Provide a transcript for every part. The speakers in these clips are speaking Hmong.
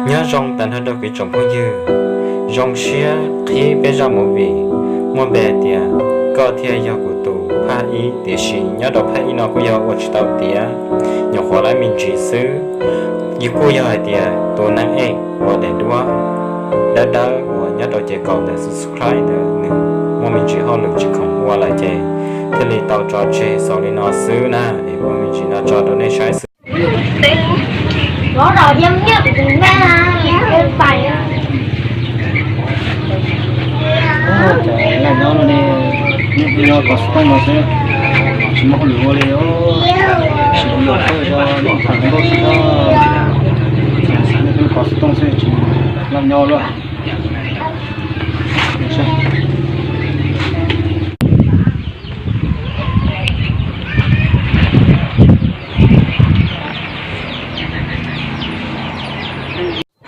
Nyob zoo tag nrho rau kwv tsoom phooj ywg, zoo siab qhib peb zaj movie muaj npe hais tias Koj Thiaj Yog Kuv Tus phaj ib, tiam sis nyob rau phaj ib no kuj yog ua tsis tau tiav, nyuam qhuav laib me ntsis xwb. Yus kuj yog hais tias tus neeg ej uas daim duab dawb dawb uas nyob rau ces kaum ntawm subscribe ntawd nws muaj me ntsis hauj lwm tsis khoom ua lawm ces thiaj li tau tso tseg xaus li no xwb na, es muaj me ntsis no tso rau nej saib xwb. Laij nyob no ne, nyob kos xov tooj no xwb, tsis muaj hauj lwm ua li, sim yos thawj zog lub tham nkauj xwb, xav xav nyob kos xov tooj xwb, tsis laij nyob luaj.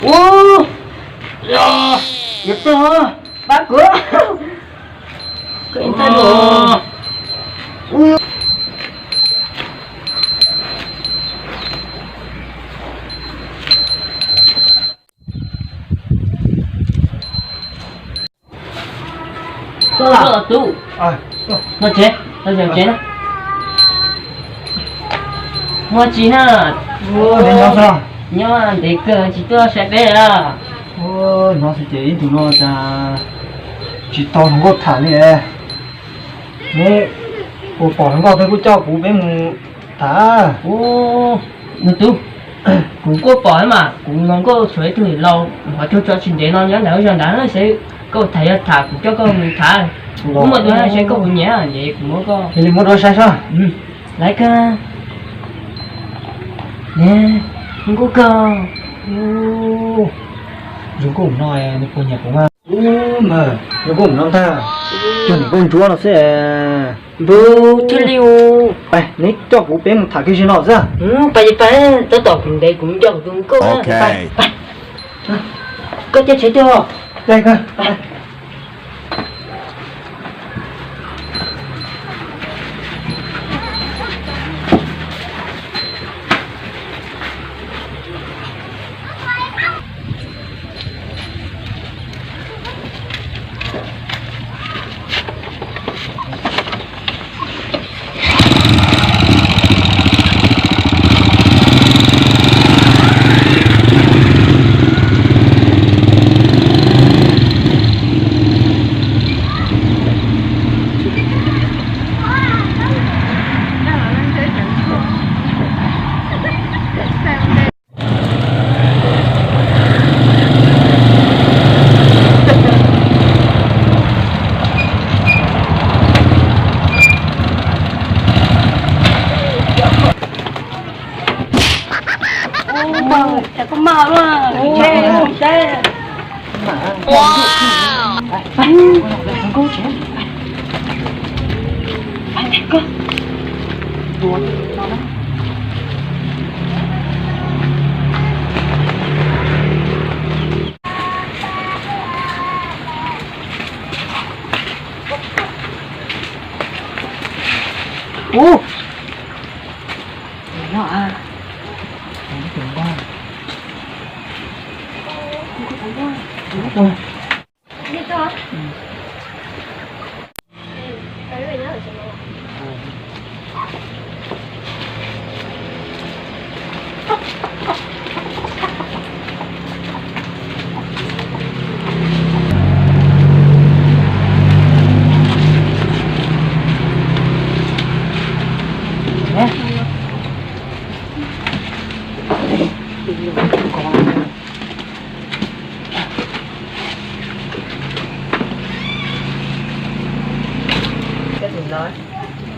Ub, yog, yog tag, pab kuv. Tub, no tsev, no tsev, tsev na. Muaj tsis na? Nyob ntev kawg tsis tuaj saib peb a. Hnov xwb ces ib tug no cas tsis tau hluas nkauj tham li. Neb puas pom hluas nkauj thiab kuj coj kuv peb mus tham. Ub, tub, kuv kuj pom mas kuv hluas nkauj tshuav ib tug laus qhov tug tso tsis ntev no nyob ntawm lub zos ntawd, seb koj tham yog tham kuv coj koj mus tham. Kuv muaj tus seb koj puas nyiam ces kuv muab koj. Cia li muab rau saib seb. Laiv kawg. Zoo nkauj kawg. Zoo nkauj no nws puas nyiam kuv mas. Ub, zoo nkauj no ntag. Cog niam nkauj ntsuab no xwb. Npawg thiaj li u. Neb coj kuv peb mus tham kiag zim no xwb. Pais, pais, tab tom kuv ntev kuv coj kuv tus nkauj. Koj caij tsheb twg? Ub, no a.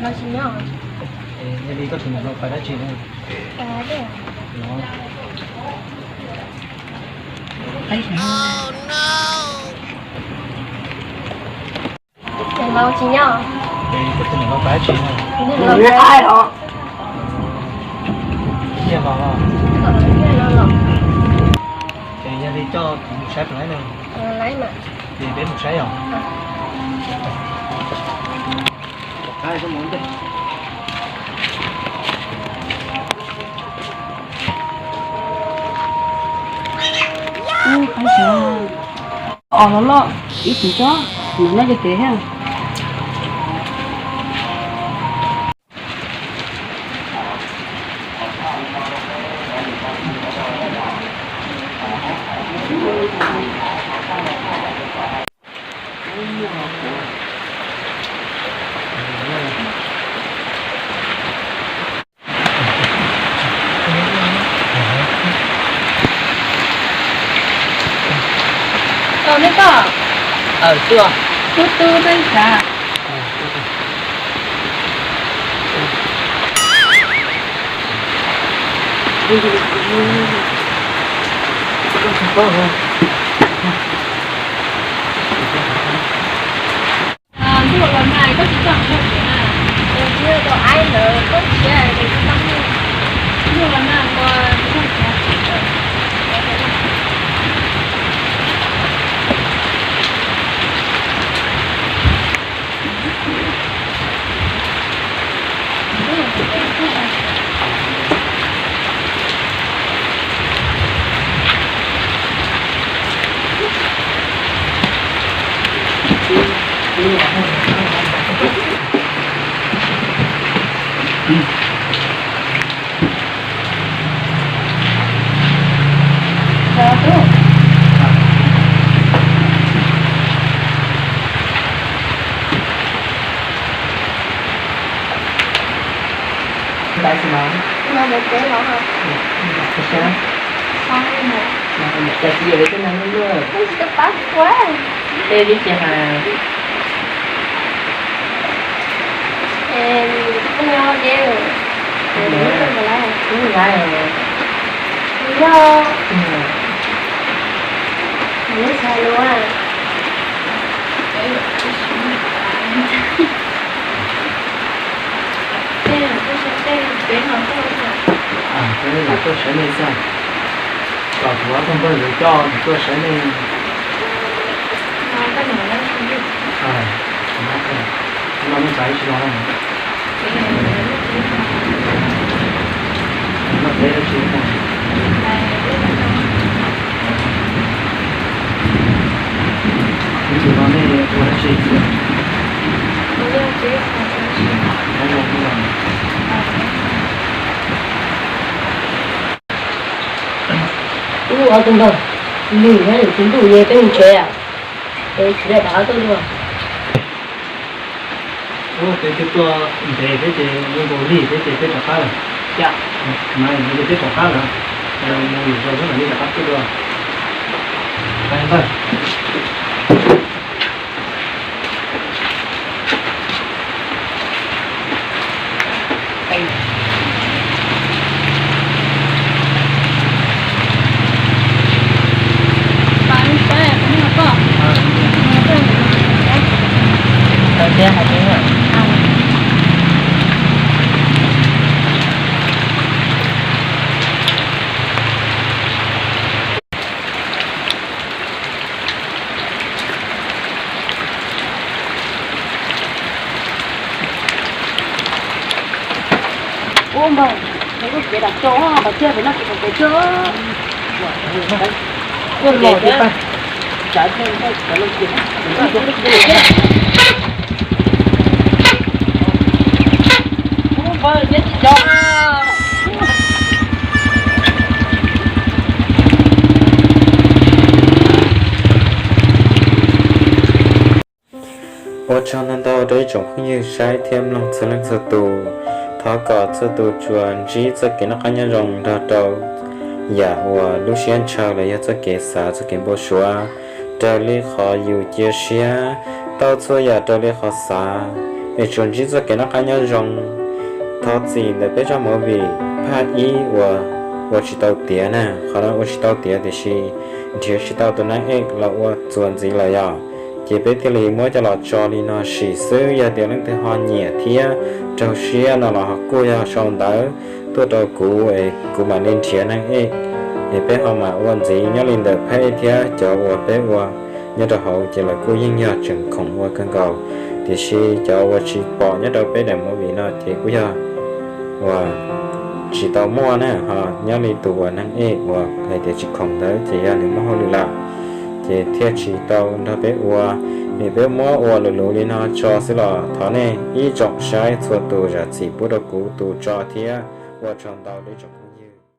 Koj tus no, yog li koj tus no pais dab tsi no? Tus no tsis nyob. Koj tus no pais dab tsi no? Nyiaj los? Ces yog li coj kuv mus saib puas laib no. Ces peb mus saib os. Ub, qaib xyov, os los loj ib tug tsob, nws noj cov kev thiab. Tau neb koj. Aw, tuaj. Tub tub, tub ib tsav. Ntuj los nag koj tsis txog nrog kuv na. Ntuj los nag koj tsis txog. Tais xwb no. Tais xwb yog li tej no luaj. Tej vib ces hais. Yog. Peb lam tuaj saib nej xwb. Kom kuv ob tug npawg yuav coj mus tuaj saib nej. No nej txav ib tsis los no. Noj teb dab tsi no? Ib tsis no nej ua dab tsi? Ub, ob tug npawg, lwm hnub lwm tus ntuj ye peb mus tsev, es tsis tau rov qab tuaj dua. Ub, peb twb tuaj ntev thiab ces yuav nkaus lig thiab ces peb rov qab lawm. Mas ces peb rov qab lawm, mus lwm zaus peb mam li rov qab tuaj dua. Npawg. Ub npawg, nws lub cev dam rau, pas tiag pem no ces pem tsuag. Tuaj los thiab. Ub npawg, nyob tsis nco. Ua tsaug ntau ntau rau ib tsoom phooj ywg saib thiab mloog txhua leej txhua tus. Thov kom txhua tus tsuas ntsib txoj kev noj qab nyob zoo nrog rau yam uas lub siab ntshaw los yog txoj kev xav txoj kev npau suav raws li qhov yus cia siab, tau txhua yam raws li qhov xav, es tsuas ntsib txoj kev noj qab nyob zoo. Thov txim ntawm peb zaj movie phaj ib uas ua tsis tau tiav na, qhov no ua tsis tau tiav tiam sis nrhiav tsis tau tus neeg ej los ua txuas ntxiv lawm yom. Ces peb thiaj li muab coj los tso li no sim xwb, yog tias leej twg ho nyiam thiab raug siab no los ho kuj yog sau ntawv tuaj rau kuv es kuv mam li nrhiav neeg ej, es peb ho mam ua ntxiv. Nyob li ntawm phaj ib thiab cov uas peb ua nyob rau hauv ces lawv kuj yeej yog tseem khoom ua kawg nkaus, tiam sis cov uas tsis pom nyob rau peb daim movie no ces kuj yog uas tsis tau muaj na, ho nyob li tus uas neeg ej uas hais tias tsis khoom ntawd ces yog nws muaj hauj lwm lawm, ces thiaj tsis tau nrog peb ua. Vim peb muab ua luv luv li no tso xwb los thov nej ib tsoom saib txhua tus zam txim pub rau kuv tus tso thiab ua tsaug ntau rau ib tsoom